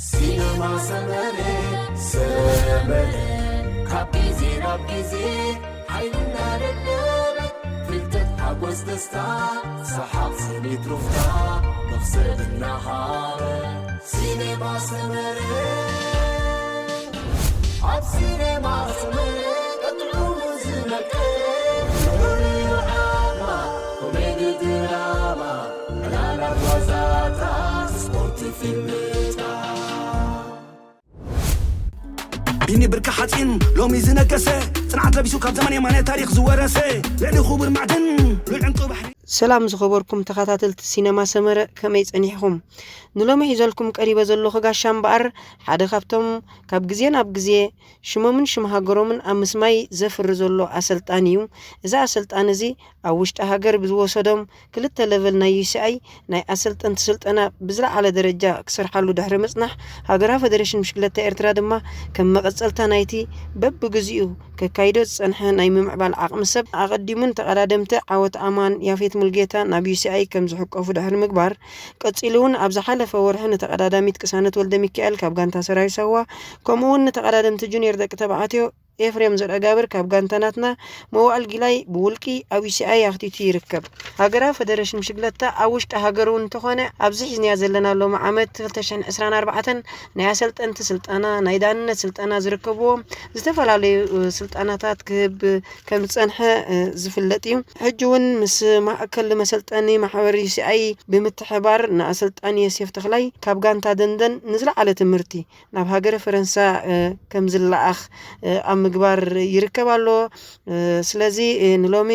ሲነማ ሰመረ፣ ሰመረ፣ ካብ ግዜ ናብ ግዜ ሓይልና ደደበ፣ ፍልጠት ሓጎስ ደስታ፣ ሰሓቕ ስኒት ሩፍታ፣ መኽሰብ እናሃበ። ሲነማ ሰመረ፣ ኣብ ሲነማ ሰመረ፣ ቀጥዑ ዝመቀረ፣ ንኹሉ ዓማ፣ ኮሜዲ ድራማ፣ ዕላላት ዋዛታት፣ ስፖርት ፊልምታት። ቢኒ ብርቂ ሓፂን ሎሚ ዝነገሰ፣ ፅንዓት ለቢሱ ካብ ዘመን የማነ ታሪክ ዝወረሰ፣ ልዕሊ ክቡር ማዕድን ሉል ዕንቁ ባሕሪ። ሰላም ዝኸበርኩም ተኸታተልቲ ሲነማ ሰመረ፣ ከመይ ጸኒሕኹም? ንሎሚ ሒዘልኩም ቀሪበ ዘለኹ ጋሻ እምበኣር፣ ሓደ ካብቶም ካብ ግዜ ናብ ግዜ ሽሞምን ሽም ሃገሮምን ኣብ ምስማይ ዘፍሪ ዘሎ ኣሰልጣኒ እዩ። እዚ ኣሰልጣኒ እዚ ኣብ ውሽጢ ሃገር ብዝወሰዶም ክልተ ለቨል ናይ ዩ ሲ ኣይ ናይ ኣሰልጠንቲ ስልጠና ብዝለዓለ ደረጃ ክሰርሓሉ ድሕሪ ምጽናሕ፣ ሃገራዊ ፈደሬሽን ብሽክለታ ኤርትራ ድማ ከም መቐጸልታ ናይቲ በብግዚኡ ከካይዶ ዝጸንሐ ናይ ምምዕባል ዓቕሚ ሰብ ኣቐዲሙ ንተቐዳደምቲ ዓወት ኣማን፣ ያፌት ሙልጌታ ናብ ዩ ሲ ኣይ ከም ዝሕቀፉ ድሕሪ ምግባር፣ ቀጺሉ እውን ኣብ ዝሓለፈ ወርሒ ንተቐዳዳሚት ቅሳነት ወልደሚካኤል ካብ ጋንታ ሰራዊት ሳዋ፣ ከምኡ እውን ንተቐዳደምቲ ጁኒየር ደቂ ተባዕትዮ ኤፍሬም ዘርኣጋብር ካብ ጋንታ ናትና መዋእል ጊላይ ብውልቂ ኣብ ዩ ሲ ኣይ ኣኽቲቱ ይርከብ። ሃገራዊ ፈደረሽን ብሽግለታ ኣብ ውሽጢ ሃገር እውን እንተኾነ ኣብዚ ሒዝናያ ዘለና ሎሚ ዓመት ክልተ ሽሕን ዕስራን ኣርባዕተን ናይ ኣሰልጠንቲ ስልጠና፣ ናይ ዳንነት ስልጠና ዝርከብዎም ዝተፈላለዩ ስልጠናታት ክህብ ከም ዝጸንሐ ዝፍለጥ እዩ። ሕጂ እውን ምስ ማእከል መሰልጠኒ ማሕበር ዩ ሲ ኣይ ብምትሕባር ንኣሰልጣኒ ዮሴፍ ተኽላይ ካብ ጋንታ ደንደን ንዝለዓለ ትምህርቲ ናብ ሃገረ ፈረንሳ ከም ዝለኣኽ ኣብ ምግባር ይርከብ ኣሎ። ስለዚ ንሎሚ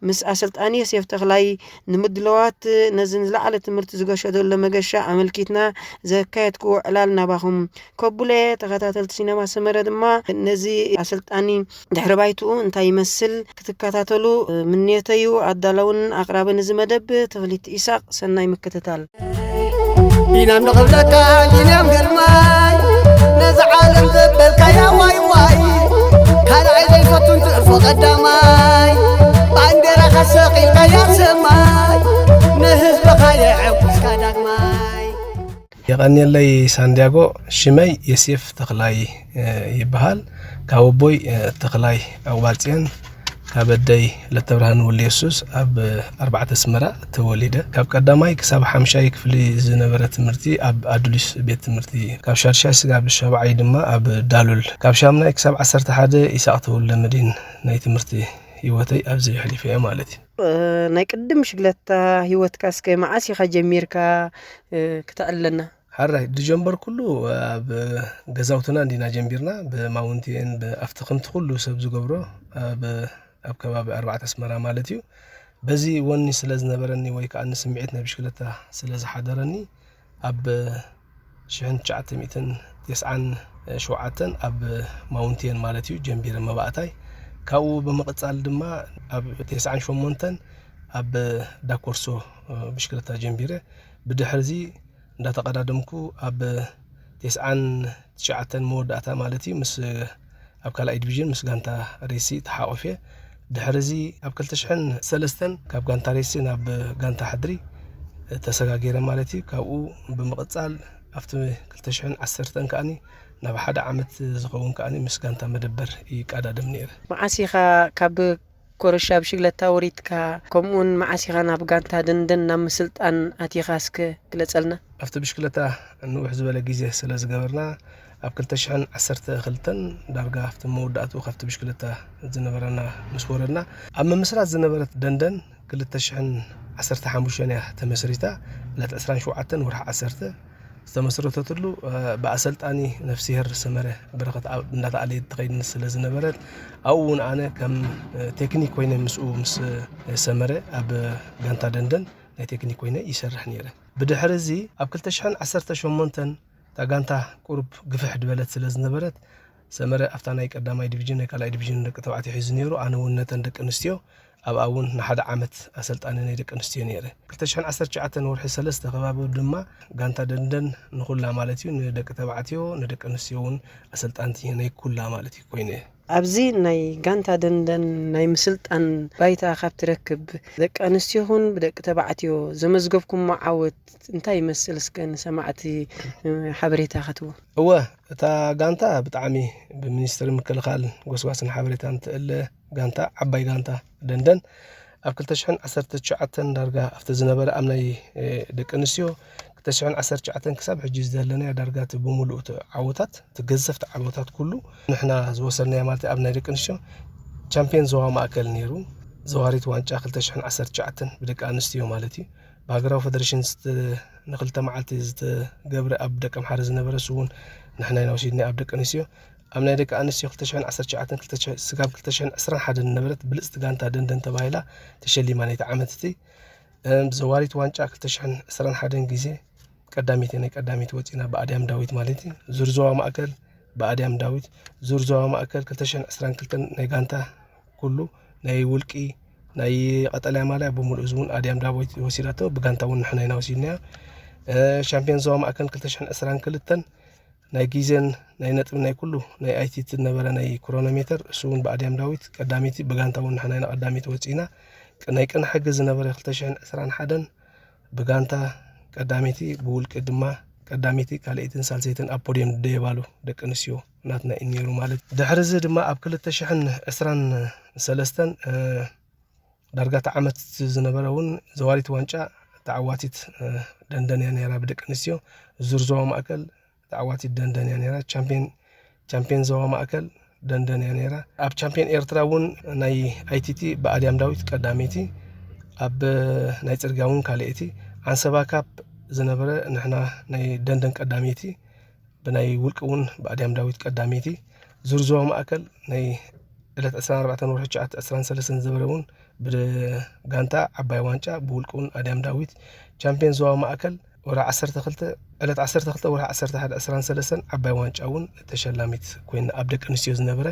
ምስ ኣሰልጣኒ ዮሴፍ ተኽላይ ንምድለዋት ነዚ ንዝለዓለ ትምህርቲ ዝገሸ ዘሎ መገሻ ኣመልኪትና ዘካየድክዎ ዕላል ናባኹም ከቡለ። ተኸታተልቲ ሲነማ ሰመረ ድማ ነዚ ኣሰልጣኒ ድሕሪ ባይትኡ እንታይ ይመስል ክትከታተሉ ምንየተዩ። ኣዳላውን ኣቕራብን እዚ መደብ ተኽሊት ኢሳቕ። ሰናይ ምክትታል። ቢንያም ንኽብለካ ቢንያም ግርማይ፣ ነዛ ዓለም ዘበልካያ ዋይ ዋይ፣ ካልኣይ ዘይፈቱን ትእርፎ ቀዳማይ፣ ባንዴራኻ ሰቒልካያ ሰማይ፣ ንህዝብኻ የዕጉስካ ዳግማይ። የቐንየለይ ሳንዲያጎ። ሽመይ የሴፍ ተኽላይ ይበሃል። ካብ ኣቦይ ተኽላይ ኣውባጽየን ካብ ኣደይ ለተብርሃን ወልደየሱስ ኣብ ኣርባዕተ ኣስመራ ተወሊደ። ካብ ቀዳማይ ክሳብ ሓምሻይ ክፍሊ ዝነበረ ትምህርቲ ኣብ ኣዱሊስ ቤት ትምህርቲ፣ ካብ ሻድሻይ ስጋብ ሻብዓይ ድማ ኣብ ዳሉል፣ ካብ ሻምናይ ክሳብ ዓሰርተ ሓደ ኢሳቕ ተወልደ መድህን ናይ ትምህርቲ ህይወተይ ኣብዚ ኣሕሊፈ እየ ማለት እዩ። ናይ ቅድም ሽግለታ ህይወትካ እስከ መዓስ ኢኻ ጀሚርካ ክተዕልለና? ሓራይ ዝጀመርኩሉ ኣብ ገዛውትና እንዲና ጀሚርና፣ ብማውንቴን፣ ብኣፍቲ ከምቲ ኩሉ ሰብ ዝገብሮ ኣብ ኣብ ከባቢ ኣርባዕተ ኣስመራ ማለት እዩ። በዚ ወኒ ስለ ዝነበረኒ ወይ ከዓ ስምዒት ናይ ብሽክለታ ስለ ዝሓደረኒ ኣብ ሽሕን ትሽዓተ ሚእትን ተስዓን ሸውዓተን ኣብ ማውንቴን ማለት እዩ ጀምቢረ መባእታይ። ካብኡ ብምቕጻል ድማ ኣብ ተስዓን ሸሞንተን ኣብ ዳኮርሶ ብሽክለታ ጀምቢረ። ብድሕርዚ እንዳተቐዳደምኩ ኣብ ተስዓን ትሽዓተን መወዳእታ ማለት እዩ ምስ ኣብ ካልኣይ ዲቪዥን ምስ ጋንታ ሬሲ ተሓቆፈ። ድሕርዚ ኣብ ክልተ ሽሕን ሰለስተን ካብ ጋንታ ሬሲ ናብ ጋንታ ሕድሪ ተሰጋጊረ ማለት እዩ። ካብኡ ብምቕጻል ኣብቲ ክልተ ሽሕን ዓሰርተን ከኣኒ ናብ ሓደ ዓመት ዝኸውን ከኣኒ ምስ ጋንታ መደበር ይቃዳደም ነይረ። መዓስ ኢኻ ካብ ኮረሻ ብሽግለታ ወሪድካ፣ ከምኡውን መዓስ ኢኻ ናብ ጋንታ ደንደን ናብ ምስልጣን ኣቲኻ እስከ ግለጸልና። ኣብቲ ብሽክለታ ንውሕ ዝበለ ግዜ ስለ ዝገበርና፣ ኣብ ክልተ ሽሕን ዓሰርተ ክልተን ዳርጋ ኣብቲ መወዳእትኡ ካብቲ ብሽክለታ ዝነበረና ምስ ወረድና፣ ኣብ ምምስራት ዝነበረት ደንደን ክልተ ሽሕን ዓሰርተ ሓሙሽተን እያ ተመስሪታ። ዕለት ዕስራን ሸውዓተን ወርሒ ዓሰርተ ዝተመስረተትሉ፣ እ፣ ብኣሰልጣኒ ነፍስሄር ሰመረ በረኸት ኣብ እንዳተኣለየት ትኸይድ ስለ ዝነበረት፣ ኣብኡ እውን ኣነ ከም፣ እ፣ ቴክኒክ ኮይነ ምስኡ ምስ፣ እ፣ ሰመረ ኣብ ጋንታ ደንደን ናይ ቴክኒክ ኮይነ ይሰርሕ ነይረ። ብድሕሪ እዚ ኣብ ክልተ ሽሕን ዓሰርተ ሸሞንተን እታ ጋንታ ቁሩብ ግፍሕ ድበለት ስለ ዝነበረት፣ ሰመረ ኣብታ ናይ ቀዳማይ ዲቪዥን ናይ ካልኣይ ዲቪዥን ደቂ ተባዕትዮ ሒዙ ነይሩ። ኣነ እውን ነተን ደቂ ኣንስትዮ ኣብኣ እውን ንሓደ ዓመት ኣሰልጣኒ ናይ ደቂ ኣንስትዮ ነይረ። ክልተ ሽሕን ዓሰርተ ትሽዓተን ወርሒ ሰለስተ ከባቢ ድማ ጋንታ ደንደን ንኹላ ማለት እዩ፣ ንደቂ ተባዕትዮ ንደቂ ኣንስትዮ እውን ኣሰልጣንቲ ናይ ኩላ ማለት እዩ ኮይነ እየ። ኣብዚ ናይ ጋንታ ደንደን ናይ ምስልጣን ባይታ ካብ ትረክብ፣ ደቂ ኣንስትዮ ይኹን ብደቂ ተባዕትዮ ዘመዝገብኩሞ ዓወት እንታይ ይመስል? እስከ ንሰማዕቲ ሓበሬታ ክትቡ። እወ፣ እታ ጋንታ ብጣዕሚ ብሚኒስትሪ ምክልኻል ጎስጓስን ሓበሬታን ትእለ ጋንታ፣ ዓባይ ጋንታ ደንደን፣ ኣብ ክልተ ሽሕን ዓሰርተ ትሽዓተን ዳርጋ ኣብቲ ዝነበረ ኣብ ናይ ደቂ ኣንስትዮ ክልተ ሽሕን ዓሰርተ ትሽዓተን ክሳብ ሕጂ ዘለናዮ ዳርጋ እቲ ብምሉእ እቲ ዓወታት፣ እቲ ገዘፍቲ ዓወታት ኩሉ ንሕና ዝወሰድናዮ ማለት ኣብ ናይ ደቂ ኣንስትዮ ቻምፒዮን ዞባ ማእከል ነይሩ። ዘዋሪት ዋንጫ ክልተ ሽሕን ዓሰርተ ትሽዓተን ብደቂ ኣንስትዮ ማለት እዩ። ብሃገራዊ ፌደሬሽን ንክልተ መዓልቲ ዝተገብረ ኣብ ደቂ ኣምሓረ ዝነበረ እሱ እውን ንሕና ኢና ወሲድና ኣብ ደቂ ኣንስትዮ። ኣብ ናይ ደቂ ኣንስትዮ ክልተ ሽሕን ዓሰርተ ትሽዓተን ስጋብ ክልተ ሽሕን ዕስራን ሓደን ዝነበረት ብልፅቲ ጋንታ ደንደን ተባሂላ ተሸሊማ ናይቲ ዓመት እቲ። ዘዋሪት ዋንጫ ክልተ ሽሕን ዕስራን ሓደን ግዜ ቀዳሚት ናይ ቀዳሚት ወፂና ብኣድያም ዳዊት ማለት እዩ። ዙር ዞባ ማእከል ብኣድያም ዳዊት፣ ዙር ዞባ ማእከል ክልተ ሽሕን ዕስራን ክልተን ናይ ጋንታ ኩሉ ናይ ውልቂ ናይ ቀጠልያ ማልያ ብምሉእ እዚ እውን ኣድያም ዳዊት ወሲዳቶ። ብጋንታ እውን ንሕና ኢና ወሲድናዮ። ሻምፒዮን ዞባ ማእከል ክልተ ሽሕን ዕስራን ክልተን ናይ ግዜን ናይ ነጥቢ ናይ ኩሉ ናይ ኣይቲቲ ዝነበረ ናይ ክሮኖሜተር እሱ እውን ብኣድያም ዳዊት ቀዳሚቲ፣ ብጋንታ እውን ንሕና ኢና ቀዳሚቲ ወፂና። ናይ ቅነ ሕጊ ዝነበረ ክልተ ሽሕን ዕስራን ሓደን ብጋንታ ቀዳሚቲ፣ ብውልቂ ድማ ቀዳሚቲ፣ ካልኣይትን ሳልሰይትን ኣብ ፖድየም ደየባሉ ደቂ ኣንስትዮ ናትና እዩ ነይሩ ማለት። ድሕሪ እዚ ድማ ኣብ ክልተ ሽሕን ዕስራን ሰለስተን ዳርጋ እቲ ዓመት ዝነበረ እውን ዘዋሪት ዋንጫ ተዓዋቲት ደንደን እያ ነይራ ብደቂ ኣንስትዮ። ዙር ዞባ ማእከል ተዓዋቲት ደንደን እያ ነይራ። ቻምፒዮን ቻምፒዮን ዞባ ማእከል ደንደን እያ ነይራ። ኣብ ቻምፒዮን ኤርትራ እውን ናይ ኣይቲቲ ብኣድያም ዳዊት ቀዳመይቲ፣ ኣብ ናይ ጽርግያ እውን ካልኣይቲ፣ ዓንሰባ ካፕ ዝነበረ ንሕና ናይ ደንደን ቀዳመይቲ፣ ብናይ ውልቂ እውን ብኣድያም ዳዊት ቀዳመይቲ፣ ዙር ዞባ ማእከል ናይ ዕለት ዕስራን ኣርባዕተን ወርሒ ትሽዓተ ዕስራን ሰለስተን ዝነበረ እውን ብጋንታ ዓባይ ዋንጫ ብውልቂ እውን ኣድያም ዳዊት ቻምፒዮን ዞባ ማእከል ወርሒ ዓሰርተ ክልተ፣ ዕለት ዓሰርተ ክልተ ወርሒ ዓሰርተ ሓደ ዕስራን ሰለስተን ዓባይ ዋንጫ እውን ተሸላሚት ኮይና ኣብ ደቂ ኣንስትዮ ዝነበረ፣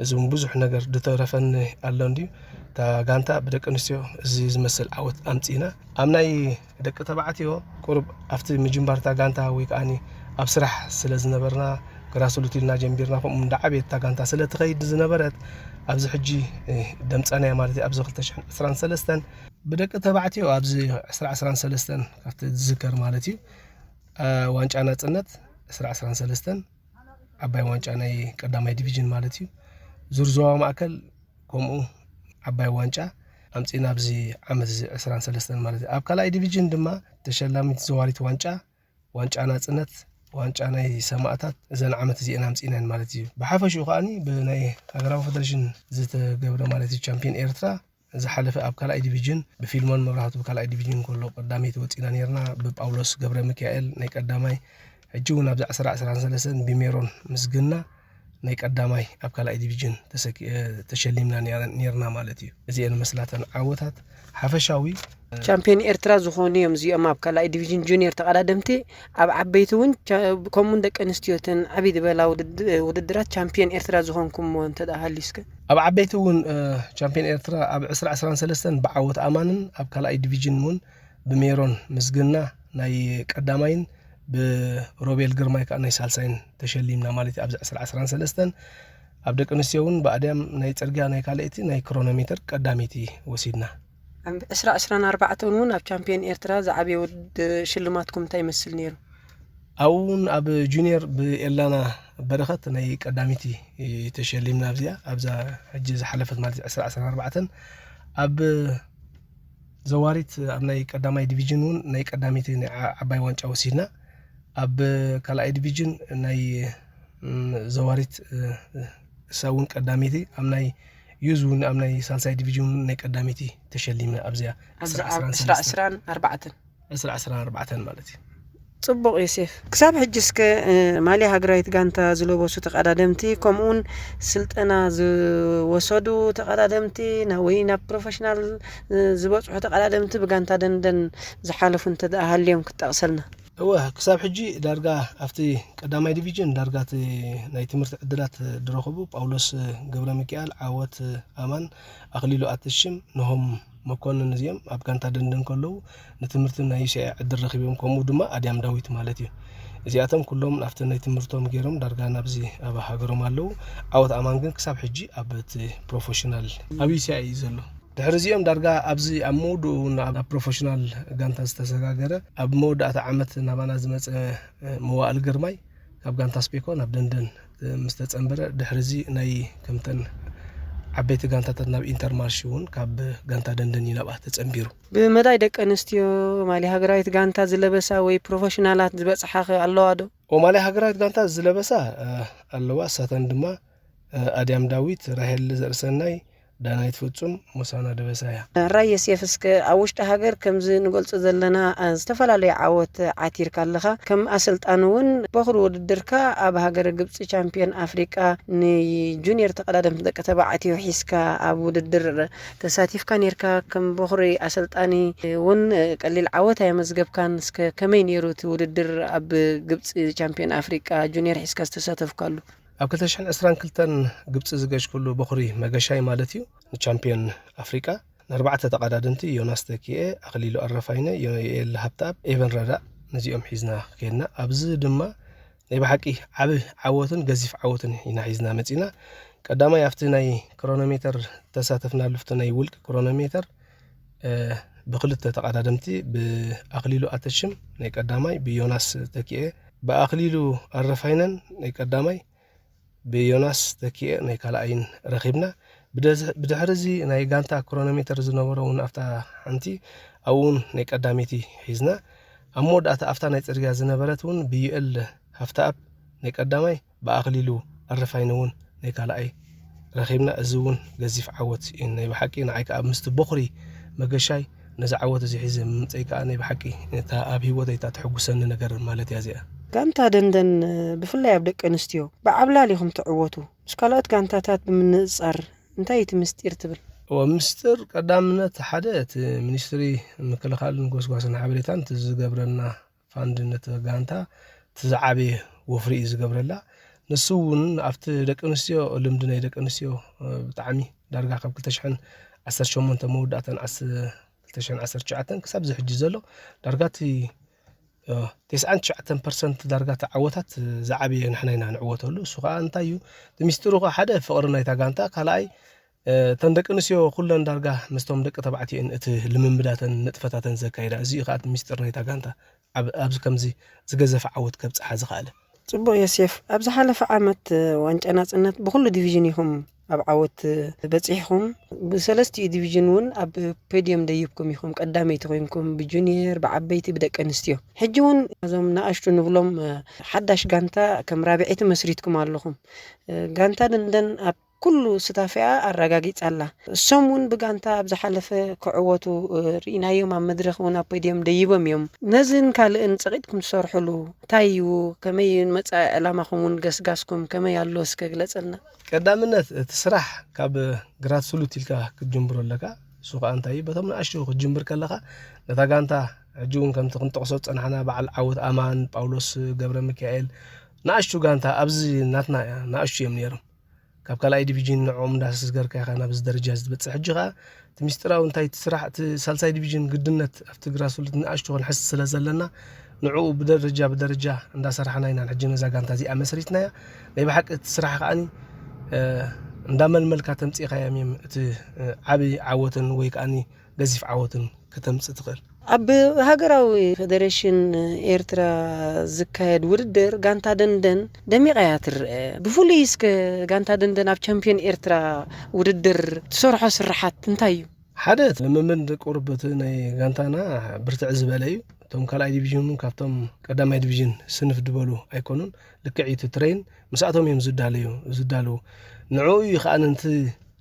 እዚ እውን ብዙሕ ነገር ዝተረፈኒ ኣሎ እንድዩ። እታ ጋንታ ብደቂ ኣንስትዮ እዚ ዝመስል ዓወት ኣምጺእና። ኣብ ናይ ደቂ ተባዕትዮ ቁሩብ ኣብቲ ምጅማር እታ ጋንታ ወይ ከዓኒ ኣብ ስራሕ ስለ ዝነበርና፣ ግራስሩት ኢልና ጀሚርና፣ ከምኡ እንዳዓበየት እታ ጋንታ ስለ ትኸይድ ዝነበረት፣ ኣብዚ ሕጂ፣ እ፣ ደምጸናያ ማለት እዩ። ኣብዚ ክልተ ሽሕን ዕስራን ሰለስተን ብደቂ ተባዕትዮ ኣብዚ ዕስራ ዕስራን ሰለስተን ካብቲ ዝዝከር ማለት እዩ፣ እ፣ ዋንጫ ናጽነት ዕስራ ዕስራን ሰለስተን ዓባይ ዋንጫ ናይ ቀዳማይ ዲቪዥን ማለት እዩ። ዙር ዞባ ማእከል ከምኡ ዓባይ ዋንጫ ኣምጺእና ኣብዚ ዓመት እዚ ዕስራን ሰለስተን ማለት እዩ። ኣብ ካልኣይ ዲቪዥን ድማ ተሸላሚት ዘዋሪት ዋንጫ፣ ዋንጫ ናጽነት፣ ዋንጫ ናይ ሰማእታት እዘን ዓመት እዚአን ኣምጺእናን ማለት እዩ። ብሓፈሽኡ ከዓኒ ብናይ ሃገራዊ ፌደሬሽን ዝተገብረ ማለት እዩ ቻምፒዮን ኤርትራ ዝሓለፈ ኣብ ካልኣይ ዲቪዥን ብፊልሞን መብራህቱ ብካልኣይ ዲቪዥን ከሎ ቀዳመይቲ ወጺና ነይርና። ብጳውሎስ ገብረ ሚካኤል ናይ ቀዳማይ፣ ሕጂ እውን ኣብዚ ዕስራ ዕስራን ሰለስተን ብሜሮን ምስግና ናይ ቀዳማይ ኣብ ካልኣይ ዲቪዥን ተሰኪ-፣ እ፣ ተሸሊምና ነይረ-፣ ነይርና ማለት እዩ። እዚአን መስላተን ዓወታት ሓፈሻዊ፣ እ፣ ቻምፒዮን ኤርትራ ዝኾኑ እዮም እዚኦም ኣብ ካልኣይ ዲቪዥን ጁኒየር ተቐዳደምቲ። ኣብ ዓበይቲ እውን ቻ-፣ ከምኡውን ደቂ ኣንስትዮ እተን ዓብይ ዝበላ ውድድ-፣ ውድድራት ቻምፒዮን ኤርትራ ዝኾንኩምዎ እንተ ደኣ ሃልዩ እስከ? ኣብ ዓበይቲ እውን፣ እ፣ ቻምፒዮን ኤርትራ ኣብ ዕስራ ዕስራን ሰለስተን ብዓወት ኣማንን ኣብ ካልኣይ ዲቪዥን እውን ብሜሮን ምስግና ናይ ቀዳማይን ብሮቤል ግርማይ ከዓ ናይ ሳልሳይን ተሸሊምና ማለት እዩ። ኣብዚ ዕስራ ዕስራን ሰለስተን ኣብ ደቂ ኣንስትዮ እውን ብኣድያም ናይ ጽርግያ ናይ ካልኣይቲ ናይ ክሮኖሜተር ቀዳመይቲ ወሲድና። ኣብ ዕስራ ዕስራን ኣርባዕተን እውን ኣብ ቻምፒዮን ኤርትራ ዝዓበየ ውድ-፣ ሽልማትኩም እንታይ ይመስል ነይሩ? ኣብኡ እውን ኣብ ጁኒየር ብኤላና በረኸት ናይ ቀዳመይቲ ተሸሊምና ኣብዚኣ፣ ኣብዛ ሕጂ ዝሓለፈት ማለት እዩ፣ ዕስራ ዕስራን ኣርባዕተን ኣብ ዘዋሪት ኣብ ናይ ቀዳማይ ዲቪዥን እውን ናይ ቀዳመይቲ ናይ ዓ-፣ ዓባይ ዋንጫ ወሲድና። ኣብ ካልኣይ ዲቪዥን ናይ፣ ም፣ ዘዋሪት፣ እ፣ እሳ እውን ቀዳመይቲ፣ ኣብ ናይ ዩዝ እውን ኣብ ናይ ሳልሳይ ዲቪዥን እውን ናይ ቀዳመይቲ ተሸሊምና ኣብዚኣ ኣብዚ ዕስራ ዕስራን ዕስራ ሰለስተን። ዕስራን ኣርባዕተን። ዕስራ ዕስራን ኣርባዕተን ማለት እዩ። ጽቡቕ ዮሴፍ። ክሳብ ሕጂ እስከ፣ እ፣ ማልያ ሃገራዊት ጋንታ ዝለበሱ ተቐዳደምቲ፣ ከምኡውን ስልጠና ዝወሰዱ ተቐዳደምቲ፣ ና-፣ ወይ ናብ ፕሮፌሽናል፣ እ፣ ዝበጽሑ ተቐዳደምቲ ብጋንታ ደንደን ዝሓለፉ እንተ ደኣ ሃልዮም ክትጠቕሰልና? እወ፣ ክሳብ ሕጂ ዳርጋ ኣብቲ ቀዳማይ ዲቪዥን ዳርጋ እቲ ናይ ትምህርቲ ዕድላት ዝረኸቡ ጳውሎስ ገብረ ሚካኤል፣ ዓወት ኣማን፣ ኣኽሊሉ ኣትሽም፣ ነሆም መኮንን እዚኦም ኣብ ጋንታ ደንደን ከለዉ ንትምህርቲ ናይ ዩሲኣይ ዕድል ረኺቦም፣ ከምኡ ድማ ኣድያም ዳዊት ማለት እዩ። እዚኣቶም ኩሎም ኣብቲ ናይ ትምህርቶም ገይሮም ዳርጋ ናብዚ ኣብ ሃገሮም ኣለዉ። ዓወት ኣማን ግን ክሳብ ሕጂ ኣብ እቲ ፕሮፌሽናል ኣብ ዩሲኣይ እዩ ዘሎ። ድሕሪ እዚኦም ዳርጋ ኣብዚ ኣብ መወድኡ ናብ ፕሮፌሽናል ጋንታ ዝተሰጋገረ፣ ኣብ መወዳእታ ዓመት ናባና ዝመፀ መዋእል ግርማይ ካብ ጋንታ ስፔኮ ናብ ደንደን ምስ ተፀንበረ፣ ድሕሪ እዚ ናይ ከምተን ዓበይቲ ጋንታታት ናብ ኢንተርማርሽ እውን ካብ ጋንታ ደንደን እዩ ናብኣ ተፀንቢሩ። ብመዳይ ደቂ ኣንስትዮ ማልያ ሃገራዊት ጋንታ ዝለበሳ ወይ ፕሮፌሽናላት ዝበፅሓ ኸ ኣለዋ ዶ? ኦ፣ ማልያ ሃገራዊት ጋንታ ዝለበሳ ኣለዋ። እሳተን ድማ ኣድያም ዳዊት፣ ራሄል ዘርእሰናይ፣ ዳናይት ፍጹም፣ ሞሳና ደበሳ እያ። ራይ የሴፍ፣ እስከ ኣብ ውሽጢ ሃገር ከምዚ ንገልጾ ዘለና፣ አ፣ ዝተፈላለዩ ዓወት ዓቲርካ ኣለኻ። ከም ኣሰልጣኒ እውን በኹሪ ውድድርካ ኣብ ሃገረ ግብጺ ቻምፒዮን ኣፍሪቃ ንጁኒየር ተቐዳደምቲ ደቂ ተባዕትዮ ሒዝካ ኣብ ውድድር ተሳቲፍካ ኔርካ። ከም በኹሪ ኣሰልጣኒ እውን ቀሊል ዓወት ኣየመዝገብካን። እስከ ከመይ ነይሩ እቲ ውድድር ኣብ ግብጺ ቻምፒዮን ኣፍሪቃ ጁኒየር ሒዝካ ዝተሳተፍካሉ? ኣብ ክልተ ሽሕን ዕስራን ክልተን ግብጺ ዝገሽኩሉ በኹሪ መገሻይ ማለት እዩ፣ ንቻምፒዮን ኣፍሪቃ ንኣርባዕተ ተቐዳደምቲ ዮናስ ተኪኤ፣ ኣኽሊሉ ኣረፋይነ፣ ዮኤል ሃብተኣብ፣ ኤቨን ረዳእ፣ ነዚኦም ሒዝና ከይድና። ኣብዚ ድማ ናይ ብሓቂ ዓቢ ዓወትን ገዚፍ ዓወትን ኢና ሒዝና መጺና። ቀዳማይ ኣብቲ ናይ ክሮኖሜተር ተሳተፍናሉ፣ ኣብቲ ናይ ውልቂ ክሮኖሜተር፣ እ፣ ብክልተ ተቐዳደምቲ፣ ብኣኽሊሉ ኣተሽም ናይ ቀዳማይ፣ ብዮናስ ተኪኤ፣ ብኣኽሊሉ ኣረፋይነን ናይ ቀዳማይ፣ ብዮናስ ተኪኤ ናይ ካልኣይን ረኺብና። ብደዝ-፣ ብድሕሪ እዚ ናይ ጋንታ ክሮኖሜተር ዝነበሮ እውን ኣብታ ሓንቲ ኣብኡ እውን ናይ ቀዳመይቲ ሒዝና። ኣብ መወዳእታ ኣብታ ናይ ጽርግያ ዝነበረት እውን ብዩኤል ሃፍተኣብ ናይ ቀዳማይ፣ ብኣኽሊሉ ኣረፋይነ እውን ናይ ካልኣይ ረኺብና። እዚ እውን ገዚፍ ዓወት እዩ ናይ ብሓቂ። ንዓይ ከኣ ምስቲ በኹሪ መገሻይ ነዚ ዓወት እዚ ሒዘ ምምጸይ ከኣ ናይ ብሓቂ እታ ኣብ ህይወተይ እታ ተሐጉሰኒ ነገር ማለት እያ እዚኣ። ጋንታ ደንደን፣ ብፍላይ ኣብ ደቂ ኣንስትዮ፣ ብዓብላል ኢኹም ትዕወቱ። ምስ ካልኦት ጋንታታት ብምንጽጻር እንታይ እዩ እቲ ምስጢር ትብል? እወ፣ ምስጢር ቀዳምነት ሓደ እቲ ሚኒስትሪ ምክልኻልን ጎስጓስን ሓበሬታን እቲ ዝገብረልና ፋንድ ነቲ ጋንታ እቲ ዝዓበየ ወፍሪ እዩ ዝገብረላ። ንሱ እውን ኣብቲ ደቂ ኣንስትዮ፣ ልምዲ ናይ ደቂ ኣንስትዮ፣ እ፣ ብጣዕሚ ዳርጋ ካብ ክልተ ሽሕን ዓሰርተ ሸሞንተ መወዳእታን ዓስ-፣ ክልተ ሽሕን ዓሰርተ ትሽዓተን ክሳብ እዚ ሕጂ ዘሎ ዳርጋ እቲ፣ እ፣ ተስዓን ትሽዓተን ፐርሰንት ዳርጋ እቲ ዓወታት ዝዓበየ ንሕና ኢና ንዕወተሉ። እሱ ከዓ እንታይ እዩ? እቲ ሚስጢሩ ከዓ ሓደ ፍቕሪ ናይታ ጋንታ፣ ካልኣይ፣ እ፣ እተን ደቂ ኣንስትዮ ኩለን ዳርጋ ምስቶም ደቂ ተባዕትዮ እየን እቲ ልምምዳተን ንጥፈታተን ዘካይዳ። እዚ እዩ ከዓ እቲ ሚስጢር ናይታ ጋንታ ኣብ-፣ ኣብዚ ከምዚ ዝገዘፈ ዓወት ከብጽሓ ዝኸኣለ። ጽቡቕ ዮሴፍ፣ ኣብ ዝሓለፈ ዓመት ዋንጫ ናጽነት ብኹሉ ዲቪዥን ኢኹም ኣብ ዓወት በጺሕኹም። ብሰለስቲኡ ዲቪዥን እውን ኣብ ፖድየም ደይብኩም ኢኹም፣ ቀዳመይቲ ኮይንኩም፣ ብጁኒየር፣ ብዓበይቲ፣ ብደቂ ኣንስትዮ። ሕጂ እውን እዞም ንኣሽቱ ንብሎም፣ እ፣ ሓዳሽ ጋንታ ከም ራብዐይቲ መስሪትኩም ኣለኹም። እ፣ ጋንታ ደንደን ኣብ ኩሉ ስታፊኣ ኣረጋጊጻ ኣላ። እሶም እውን ብጋንታ ኣብ ዝሓለፈ ክዕወቱ፣ እ፣ ርኢናዮም፣ ኣብ መድረኽ እውን ኣብ ፖድየም ደይቦም እዮም። ነዝን ካልእን ጸቒጥኩም ትሰርሕሉ እንታይ እዩ? ከመይ እዩ ንመጻኢ ዕላማኹም እውን ገስጋስኩም ከመይ ኣሎ? እስከ ግለጸልና። ቀዳምነት እቲ ስራሕ ካብ ግራስሩት ኢልካ ክትጅምሮ ኣለካ። እሱ ከኣ እንታይ እዩ? በቶም ንኣሽቱ ክትጅምር ከለኻ ነታ ጋንታ ሕጂ እውን ከምቲ ክንጠቕሶ ዝጸናሕና በዓል ዓወት ኣማን፣ ጳውሎስ ገብረ ሚካኤል፣ ንኣሽቱ ጋንታ ኣብዚ ናትና እያ፣ ንኣሽቱ እዮም ነይሮም። ካብ ካልኣይ ዲቪዥን ንዕኦም እንዳስገርካ ኢኻ ናብዚ ደረጃ እዚ ትበጽሕ። ሕጂ ኸኣ እቲ ሚስጢራዊ እንታይ እቲ ስራሕ፣ እቲ ሳልሳይ ዲቪዥን ግድነት ኣብቲ ግራስሩት ንኣሽቱ ክንሕዝ ስለ ዘለና ንዕኡ ብደረጃ ብደረጃ እንዳሰራሕና ኢና ሕጂ ነዛ ጋንታ እዚኣ መስሪትናያ። ናይ ብሓቂ እቲ ስራሕ ከኣኒ፣ እ፣ እንዳመልመልካ ተምጺእካዮም እዮም እቲ፣ እ፣ ዓቢ ዓወትን ወይ ከኣኒ ገዚፍ ዓወትን ከተምጽእ ትኽእል። ኣብ ሃገራዊ ፌደሬሽን ኤርትራ ዝካየድ ውድድር ጋንታ ደንደን ደሚቓ እያ ትረአ። ብፍሉይ እስከ ጋንታ ደንደን ኣብ ቻምፒዮን ኤርትራ ውድድር ትሰርሖ ስርሓት እንታይ እዩ? ሓደ፣ እቲ ልምምድ ቁሩብ እቲ ናይ ጋንታና ብርትዕ ዝበለ እዩ። እቶም ካልኣይ ዲቪዥን እውን ካብቶም ቀዳማይ ዲቪዥን ስንፍ ዝበሉ ኣይኮኑን። ልክዕ እዩ፣ እቲ ትሬን ምስኣቶም እዮም ዝዳለዩ፣ ዝዳለዉ። ንዕኡ እዩ ከኣ ነንቲ፣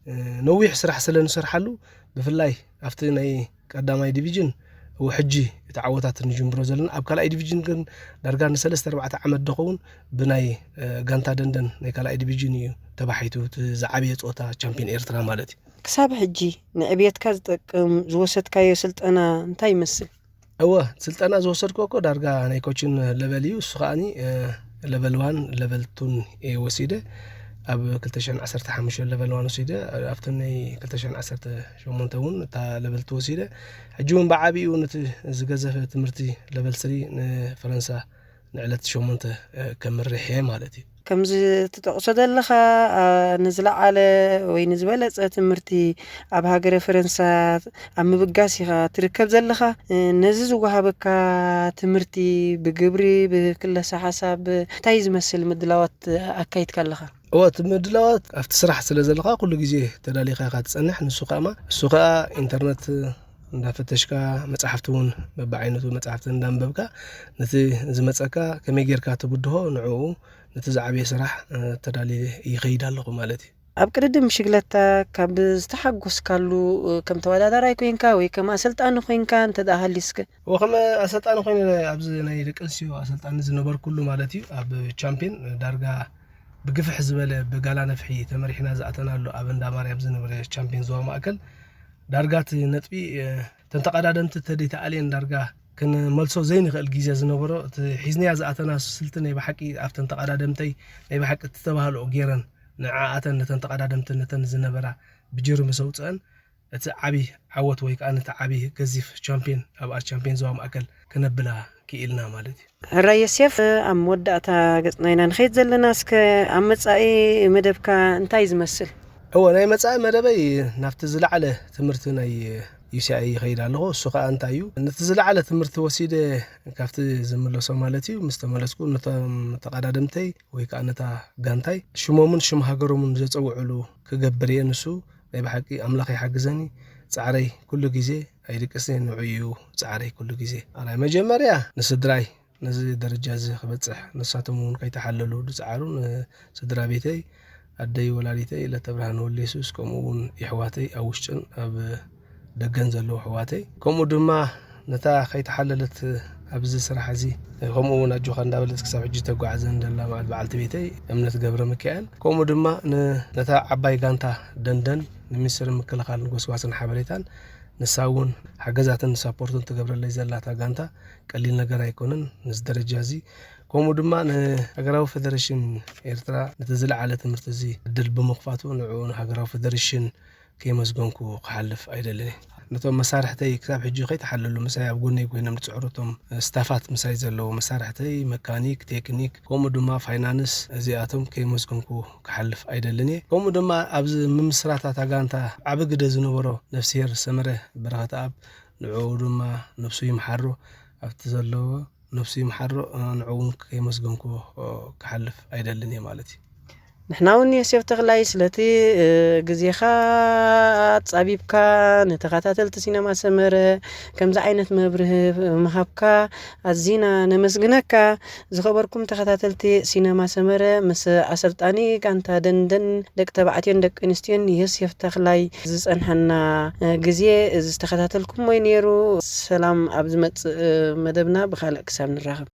እ፣ ነዊሕ ስራሕ ስለ ንሰርሓሉ፣ ብፍላይ ኣብቲ ናይ ቀዳማይ ዲቪዥን፣ እው፣ ሕጂ እቲ ዓወታት ንጅምሮ ዘለና። ኣብ ካልኣይ ዲቪዥን ግን ዳርጋ ንሰለስተ ኣርባዕተ ዓመት ዝኸውን ብናይ፣ እ፣ ጋንታ ደንደን ናይ ካልኣይ ዲቪዥን እዩ ተባሒቱ፣ እቲ ዝዓበየ ጸወታ ቻምፒዮን ኤርትራ ማለት እዩ። ክሳብ ሕጂ ንዕብየትካ ዝጠቅም ዝወሰድካዮ ስልጠና እንታይ ይመስል? እወ፣ ስልጠና ዝወሰድኩ እኮ ዳርጋ ናይ ኮችን ለቨል እዩ። እሱ ከኣኒ፣ እ፣ ለቨል ዋን፣ ለቨል ቱን እየ ወሲደ። ኣብ ክልተ ሽሕን ዓሰርተ ሓሙሽተን ለቨል ዋን ወሲደ፣ ኣብቲ ናይ ክልተ ሽሕን ዓሰርተ ሸሞንተ እውን እታ ለቨል ቱ ወሲደ። ሕጂ እውን ብዓቢኡ ነቲ ዝገዘፈ ትምህርቲ ለቨል ስሪ ንፈረንሳ ንዕለት ሸሞንተ ከምርሕ እየ ማለት እዩ። ከምዚ ትጠቕሶ ዘለኻ ንዝለዓለ ወይ ንዝበለፀ ትምህርቲ ኣብ ሃገረ ፈረንሳ ኣብ ምብጋስ ኢኻ ትርከብ ዘለኻ። ነዚ ዝወሃበካ ትምህርቲ ብግብሪ ብክለሳ ሓሳብ እንታይ ዝመስል ምድላዋት ኣካይድካ ኣለኻ? እወ፣ እቲ ምድላዋት ኣብቲ ስራሕ ስለ ዘለኻ ኩሉ ግዜ ተዳሊኻ ኢኻ ትጸንሕ። ንሱ ከኣ እሱ ከኣ ኢንተርነት እንዳፈተሽካ፣ መጽሓፍቲ እውን በብዓይነቱ መጽሓፍቲ እንዳንበብካ፣ ነቲ ዝመጸካ ከመይ ጌርካ ትብድሆ፣ ንዕኡ ነቲ ዝዓበየ ስራሕ ተዳልየ ይኸይድ ኣለኹ ማለት እዩ። ኣብ ቅድድም ብሽግለታ ካብ ዝተሓጎስካሉ ከም ተወዳዳራይ ኮይንካ ወይ ከም ኣሰልጣኒ ኮይንካ እንተ ደኣ ሃልዩስከ? እወ፣ ከም ኣሰልጣኒ ኮይነ ኣብዚ ናይ ደቂ ኣንስትዮ ኣሰልጣኒ ዝነበርኩሉ ማለት እዩ። ኣብ ቻምፒዮን ዳርጋ ብግፍሕ ዝበለ ብጋላ ነፍሒ ተመሪሕና ዝኣተናሉ ኣብ እንዳ ማርያም ዝነበረ ቻምፒዮን ዞባ ማእከል ዳርጋ እቲ ነጥቢ እተን ተቐዳደምቲ ተደይተኣልየን ዳርጋ ክንመልሶ ዘይንኽእል ግዜ ዝነበሮ እቲ ሒዝናያ ዝኣተና ስልቲ ናይ ብሓቂ ኣብተን ተቐዳደምተይ ናይ ብሓቂ እተባህልኦ ገይረን ንዓኣተን ነተን ተቐዳደምቲ ነተን ዝነበራ ብጅር ምስ ኣውፅአን እቲ ዓቢ ዓወት ወይ ከዓ ነቲ ዓቢ ገዚፍ ቻምፒዮን ኣብ ኣር ቻምፒዮን ዞባ ማእከል ክነብላ ክኢልና ማለት እዩ። ሕራይ ዮሴፍ፣ ኣብ መወዳእታ ገጽና ኢና ንኸይድ ዘለና። እስከ ኣብ መጻኢ መደብካ እንታይ እዩ ዝመስል? እወ፣ ናይ መጻኢ መደበይ ናብቲ ዝለዓለ ትምህርቲ ናይ ዩ ሲ ኣይ ይኸይድ ኣለኹ። እሱ ከኣ እንታይ እዩ፣ ነቲ ዝለዓለ ትምህርቲ ወሲደ ካብቲ ዝምለሶ ማለት እዩ፣ ምስ ተመለስኩ ነቶም ተቐዳደምተይ ወይ ከዓ ነታ ጋንታይ ሽሞምን ሽም ሃገሮምን ዘጸውዕሉ ክገብር እየ። ንሱ ናይ ብሓቂ ኣምላኽ ይሓግዘኒ። ጻዕረይ ኩሉ ግዜ ኣይድቅስን፣ ንዑ እዩ ጻዕረይ ኩሉ ግዜ። ኣራይ መጀመርያ ንስድራይ ነዚ ደረጃ እዚ ክበጽሕ ንሳቶም እውን ከይተሓለሉ ዝጸዓሩ ንስድራ ቤተይ፣ ኣደይ ወላዲተይ ለተብርሃን ወልደየሱስ፣ ከምኡ እውን የሕዋተይ ኣብ ውሽጥን ኣብ ደገን ዘለዉ ኣሕዋተይ፣ ከምኡ ድማ ነታ ከይተሓለለት ኣብዚ ስራሕ እዚ፣ ከምኡ እውን ኣጆኻ እንዳበለት ክሳብ ሕጂ ተጓዕዘን ዘላ በዓል በዓልቲ ቤተይ እምነት ገብረ ሚካኤል፣ ከምኡ ድማ ን-፣ ነታ ዓባይ ጋንታ ደንደን ንሚኒስትሪ ምክልኻልን ጎስጓስን ሓበሬታን ንሳ እውን ሓገዛትን ሳፖርትን ትገብረለይ ዘላ እታ ጋንታ ቀሊል ነገር ኣይኮነን። ነዚ ደረጃ እዚ ከምኡ ድማ ንሃገራዊ ፌደሬሽን ኤርትራ ነቲ ዝለዓለ ትምህርቲ እዚ ዕድል ብምኽፋቱ ንዕኡ ንሃገራዊ ፌደሬሽን ከየመስገንኩ ክሓልፍ ኣይደልን እየ። ነቶም መሳርሕተይ ክሳብ ሕጂ ከይተሓለሉ ምሳይ ኣብ ጎነይ ኮይኖም ዝፅዕሩ እቶም ስታፋት ምሳይ ዘለዉ መሳርሕተይ መካኒክ፣ ቴክኒክ ከምኡ ድማ ፋይናንስ እዚኣቶም ከየመስገንኩ ክሓልፍ ኣይደልን እየ። ከምኡ ድማ ኣብዚ ምምስራት እታ ጋንታ ዓቢ ግደ ዝነበሮ ነፍስሄር ሰመረ በረኸተኣብ ንዕኡ ድማ ነብሱ ይምሓሮ ኣብቲ ዘለዎ ነብሱ ይምሓሮ ንዕኡ እውን ከየመስገንኩ ክሓልፍ ኣይደልን እየ ማለት እዩ። ንሕና እውን ዮሴፍ ተኽላይ ስለቲ ግዜኻ ኣጻቢብካ ንተኸታተልቲ ሲነማ ሰመረ ከምዚ ዓይነት መብርህ ምሃብካ ኣዚና ነመስግነካ። ዝኸበርኩም ተኸታተልቲ ሲነማ ሰመረ ምስ ኣሰልጣኒ ጋንታ ደንደን ደቂ ተባዕትዮን ደቂ ኣንስትዮን ዮሴፍ ተኽላይ ዝጸንሐና ግዜ ዝተኸታተልኩሞ እዩ ነይሩ። ሰላም ኣብ ዝመጽእ መደብና ብኻልእ ክሳብ ንራኸብ።